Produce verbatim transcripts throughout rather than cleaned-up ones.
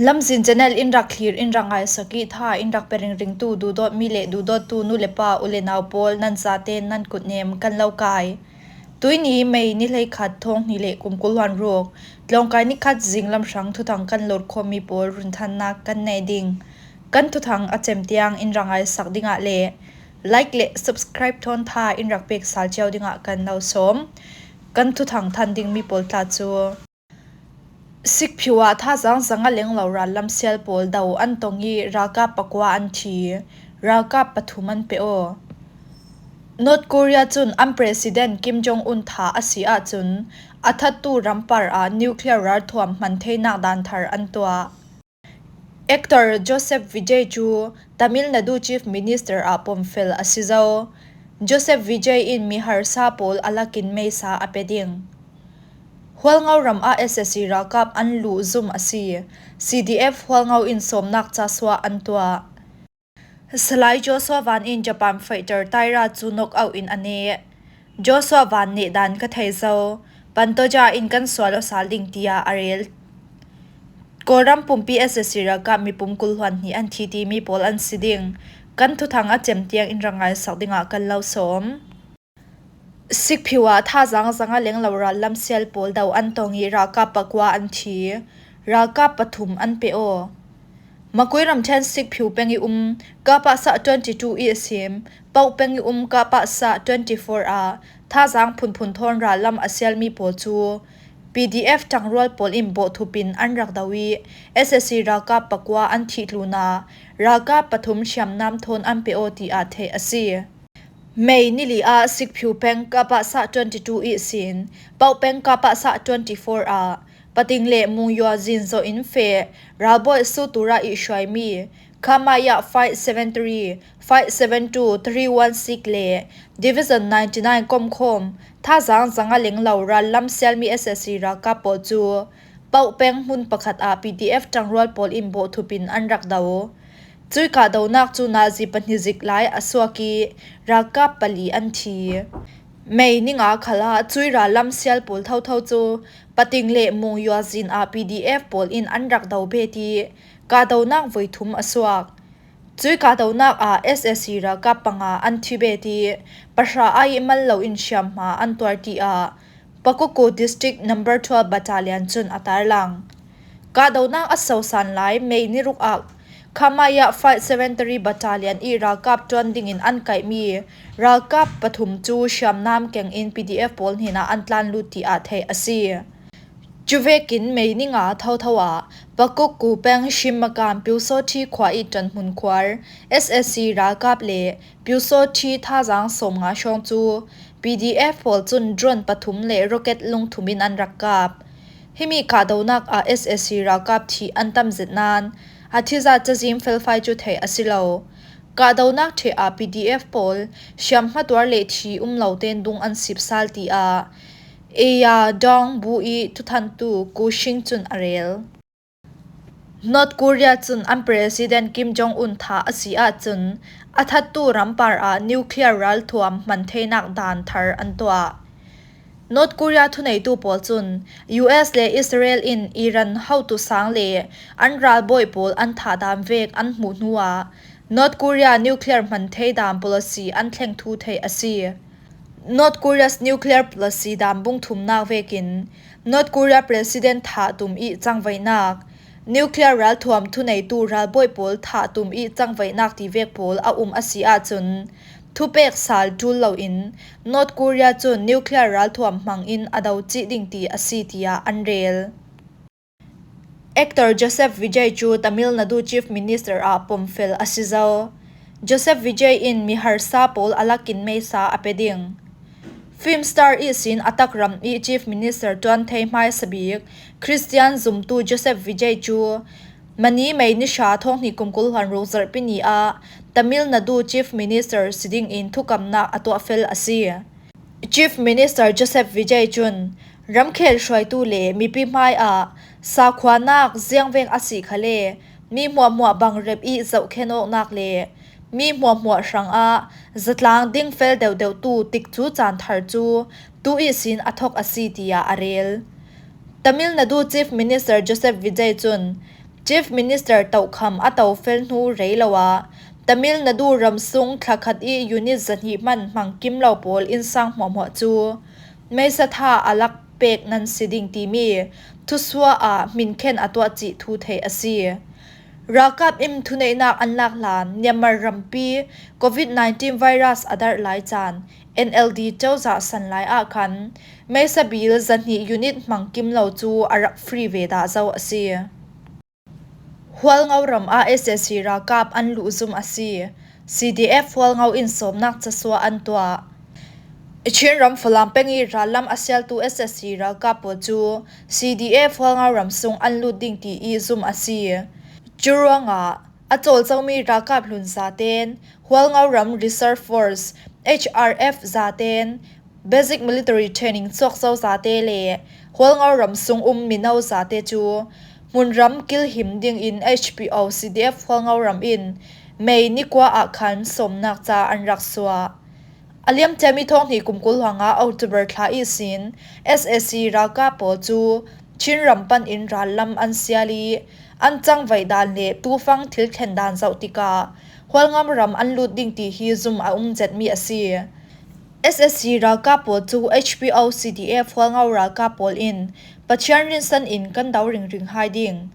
Lamzin channel in rak thlir, in rak ngaisak i tha in rak pe ringringtu duhdawtmi le duhdawttu nu le pa, u le nau pawl, nan zaten nan kutnem kan lo kai. Tuini May ni hleikhat, thawng hnih le kum kul hluan ruk, tlawngkai ni khat zinglam hrang thuthang kan load khawmmi pawl runthannak kan nei ding. Kan thuthang a cem tiang in rak ngaisak dingah le like le subscribe thawn tha in rak pek sal cio dingah kan lo sawm. Kan thuthang than dingmi pawl tla cu Sikphiu ah thazang zanga lenglo rallam sial pawl do an tong i ralkap pakua an thi, ralkap pathum an pe aw. North Korea cun an President Kim Jong Un thah a si ahcun a thattu rampar ah nuclear ralthuam hman theinak dan thar an tuah. Actor Joseph Vijay cu Tamil Nadu Chief Minister ah pomfel a si zo. Joseph Vijay in miharsa pawl a lakin meisa a pe ding. Hualngo ram ah S S C ralkap an luh zum a si. C D F Hualngo in sawmnak casuah an tuah. Salai Joshua Van in Japan fighter Taira cu knock out in a neh. Joshua Van neh dan ka thei zo. Pantoja in kan sual aw sal ding, tiah a rel. Kawlram pumpi S S C ralkap mipum kul hluan hnih an thi timi pawl an si ding. Kan thuthang a cem tiang in rak ngaisak dingah kan lo sawm. Sikphiu ah thazang zanga lenglo rallam sial pawl do an tong i ralkap pakua an thi, ralkap pathum an pe aw. Makui ramṭhen Sikphiu peng i um Kapasa twenty two ihsin Pauk peng i um Kapasa twenty four ah thazang phunphun thawn rallam a sialmi pawl cu P D F ṭangrual pawl in bawhthup in an rak do i S S C ralkap pakua an thih tlunah ralkap pathum hriamnam thawn an pe aw tiah theih a si. May ni li ah Sikphiu peng Kapasa twenty two ihsin Pauk peng Kapasa twenty four ah Pating le Mungyua zin zawh in feh ralbawi Sutura i hruaimi Khamaya five seven three, five seven two, three one six le Division ninety nine komkhawm thazang zanga lenglo rallam sialmi S S C ralkap pawl cu Pauk peng hmun pakhat ah P D F ṭangrual pawl in bawhthup in an rak do. Cui kahdonak cu nazi pahnih zik lai a suak i ralkap pali an thi. May ni nga khal ah cui rallam sial pawl thotho cu Pating le Mungyua zin ah P D F pawl in an rak do bet i kahdonak voi thum a suak. Cui kahdonak ah S S C ralkap panga an thi bet i pahra ai mal lo in hriamhma an tuar tiah Pakokku District Number twelve Battalion cun a tarlang. Kahdonak a sosan lai May ni ruk ah Khamaya five seven three Battalion i ralkap ṭuan dingin an kaihmi ralkap pathum cu hriamnam keng in P D F pawl hnenah an tlan lut tiah theih a si. Cuvekin May ni nga thotho ah Pakokku peng Shimmakan Pyusawṭhi khua i ṭanhmun khuar S S C ralkap le Pyusawṭhi thazang sawmnga hrawng cu P D F pawl cun drone pathum le rocket lungthum in an rak kap. Himi kahdonak ah S S C ralkap thih an tam zet nain a thizat cazin felfai cu theih a si lo. Kahdonak ṭheh ah P D F pawl hriamhma tuar le thi um lo tein dung an sip sal tiah Eya Dong bu i thuthantu Ku Shing cun a rel. North Korea cun an President Kim Jong Un thah a si ahcun a thattu rampar ah nuclear ralthuam hman theinak dan thar an tuah. North Korea thuneitu pawl cun U S le Israel in Iran hotu sang le an ralbawi pawl an thah dan vek an hmuh hnuah North Korea nuclear hman thei dan policy an thleng thu theih a si. North Korea's nuclear policy dan bung thumnak vekin North Korea President thah tum i cangvaihnak, nuclear ralthuam thuneitu ralbawi pawl thah tum i cangvaihnak ti vek pawl a um a si ahcun thupek sal ṭul loin North Korea cun nuclear ralthuam hmang in a do cih ding ti a si tiah an rel. Actor Joseph Vijay cu Tamil Nadu Chief Minister ah pomfel a si zo. Joseph Vijay in miharsa pawl a lakin meisa a pe ding. Film star ihsin a takram i Chief Minister ṭuan thei hmaisa bik Christian zumtu Joseph Vijay cu mani May ni hra thawng hnih kum kul hluan ruk zarhpi ni ah Tamil Nadu Chief Minister si dingin thukamnak a tuah fel a si. Chief Minister Joseph Vijay cun ramkhel hruaitu le mipi hmai ah sakhuanak ziangvek a si khale mi hmuahhmuah bangrep i zohkhen awknak le mi hmuahhmuah hrangah zatlang ding fel deuhdeuhtu tikcu caan thar cu tu ihsin a thok a si tiah a rel. Tamil Nadu Chief Minister Joseph Vijay cun Chief Minister tohkham a to fel hnu rei lo ah Tamil Nadu ram sung thlakhat i unit zahnih hman hmang kim lo pawl innsang hmuahhmuah cu meisa tha a lak pek nan si ding timi thusuah ah hminkhen a tuah cih thu theih a si. Ralkap in thuneihnak an lak hlan Myanmar rampi COVID nineteen virus a darh lai caan N L D cozah san lai ah khan meisa bill zahnih unit hmang kim lo cu a rak free ve dah zo a si. Hualngo ram ah S A C ralkap an luh zum a si. C D F Hualngo in sawmnak casuah an tuah. Chin ram Falam peng i rallam a sialtu S A C ralkap pawl cu C D F Hualngo ram sung an lut ding ti i zum a si. Cu ruangah a cawlcomi ralkap hlun zaten Hualngo ram Reserve Force, H R F zaten Basic Military Training suak zo zate le Hualngo ram sung um mino zate cu hmunram kilhim dingin H P O C D F Hualngo ram in May ni kua ah khan sawmnak ca an rak suah. A liamciami thawng hnih kum kul hluanga October thla ihsin S A C ralkap pawl cu Chin ram pan in rallam an sial i an cangvaih dan le tufang thil thlen dan zoh tikah Hualngo ram an lut ding ti hi zum a um zetmi a si. S A C ralkap pawl cu H P O C D F Hualngo ralkap pawl in Pathian rinsan in kan do ringring hai ding.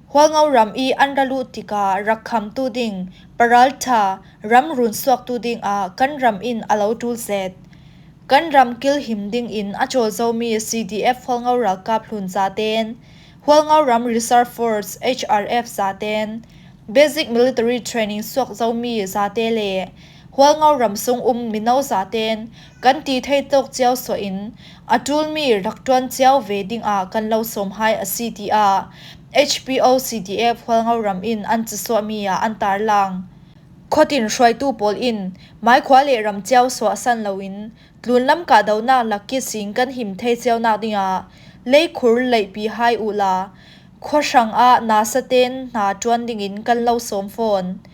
Hualngo ram i an ra luh tikah rak khamtu ding, paralṭha, ram run suaktu dingah kan ram in a lo ṭul zet. Kan ram kilhim dingin a cawlcomi C D F Hualngo ralkap hlun zaten, Hualngo ram Reserve Force, H R F zaten, Basic Military Training suak zomi zate le Hualngo ram sung um mino zaten kan ti thei tawk cio suah in a ṭulmi rak ṭuan cio ve dingah kan lo sawm hai a si, tiah H P O C D F Hualngo ram in an casuahmi ah an tarlang. Khuatin hruaitu pawl in maikhua le ram cio suahsan loin tlunlam kahdohnak lak kit sin kan him thei cionak dingah leikhur leihpi hai uhla khuahrang ah nasaten hna ṭuan dingin kan lo sawm fawn.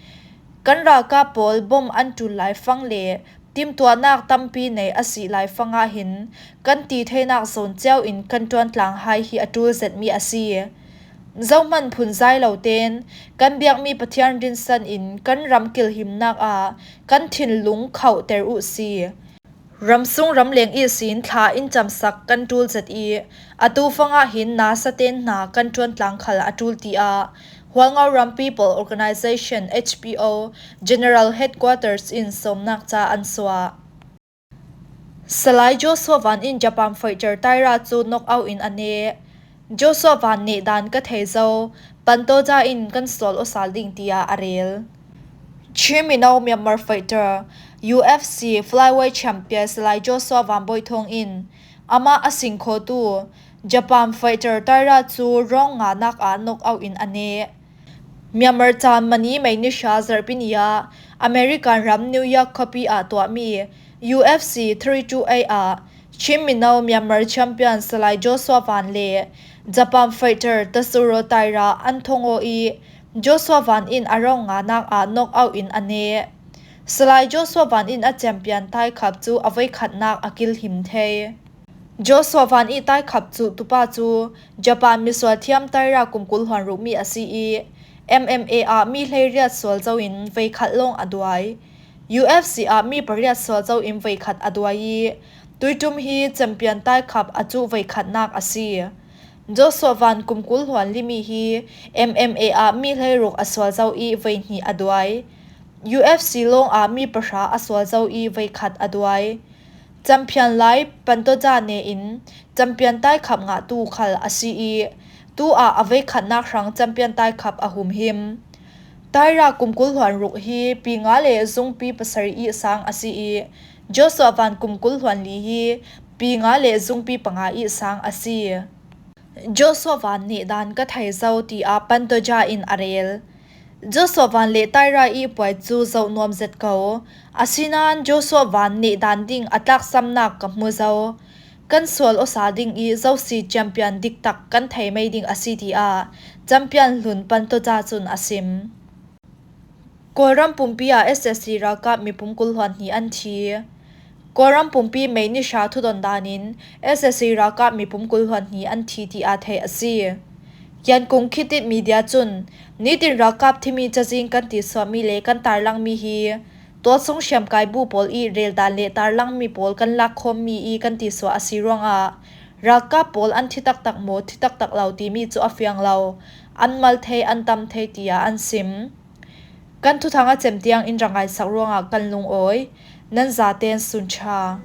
Kan ralkap pawl bom an ṭul laifang le timtuahnak tampi nei a si laifang ah hin kan ti theinak zawn cio in kan ṭuantlang hai hi a ṭul zetmi a si. Zohman phunzai lo tein kan biakmi Pathian rinsan in kan ram kilhimnak ah kan thinlung khauhter uh si. Ramsung ramleng ihsin thla in camsak kan ṭul zet i, atu fangah hin nasaten hna kan ṭuantlang khal a ṭul, tiah Hualngo Ram People Organization, H P O, General Headquarters in sawmnak ca an suah. Salai Joshua Van in Japan fighter Taira cu knock out in a neh. Joshua Van neh dan ka thei zo, Pantoja in kan sual awsal ding, tiah a rel. Chin mino Myanmar fighter, U F C flyweight champion Salai Joshua Van Boih Thawng in amah a singkhawtu Japan fighter Taira cu round nganak ah knock out in a neh. Myanmar caan mani May ni hra zarhpi ni ah American ram New York khuapi ah tuahmi U F C three two eight ah Chin mino Myanmar champion Salai Joshua Van le Japan fighter Tatsuro Taira an thong aw i, Joshua Van in a round nganak ah knock out in a neh. Salai Joshua Van in a champion taikhap cu a voikhatnak a kilhim thei. Joshua Van i taikhap cu tupa cu Japan misual thiam Taira kum kul hluan rukmi a si i, M M A ah mi hleiriat sual zo in voikhat lawng a duai. U F C ah mi pariat sual zo in voikhat a duai i, tuiṭum hi champion taikhap a cu voikhatnak a si. Joshua Van kum kul hluan limi hi M M A ah mi hleiruk a sual zo i voihnih a duai. U F C lawng ah mi pahra a sual zo i voikhat a duai. Champion lai Pantoja ne in champion taikhap ngahtu khal a si i, tu ah a voikhatnak hrang champion taikhap a humhim. Taira kum kul hluan ruk hi pi nga le zungpi pasarih i sang a si i, Joshua Van kum kul hluan li hi pi nga le zungpi panga i sang a si. Joshua Van neh dan ka thei zo, tiah Pantoja in a rel. Joshua Van le Taira i puai cu zoh nuam zet ko. Asinain Joshua Van neh dan ding a tlaksamnak ka hmu zo. Kan sual awsal ding i Zosi champion diktak kan thei mei ding a si, tiah champion hlun Pantoja cun a sim. Kawlram pumpi ah S A C ralkap mipum kul hluan hnih an thi. Kawlram pumpi May ni hra thudon dan in S A C ralkap mipum kul hluan hnih an thi, tiah theih a si. Yangon Khit Thit Media cun nitin ralkap thimi cazin kan tisuahmi le kan tarlangmi hi tualsung hriamkai bu pawl i rel dan le tarlangmi pawl kan lakkhawmmi i kan tisuah a si ruangah ralkap pawl an thi taktak maw, thi taktak lo timi cu a fiang lo. An mal thei, an tam thei, tiah an sim. Kan thuthang a cem tiang in ra ngaisak ruangah kan lungawi. Nan zaten sun ṭha.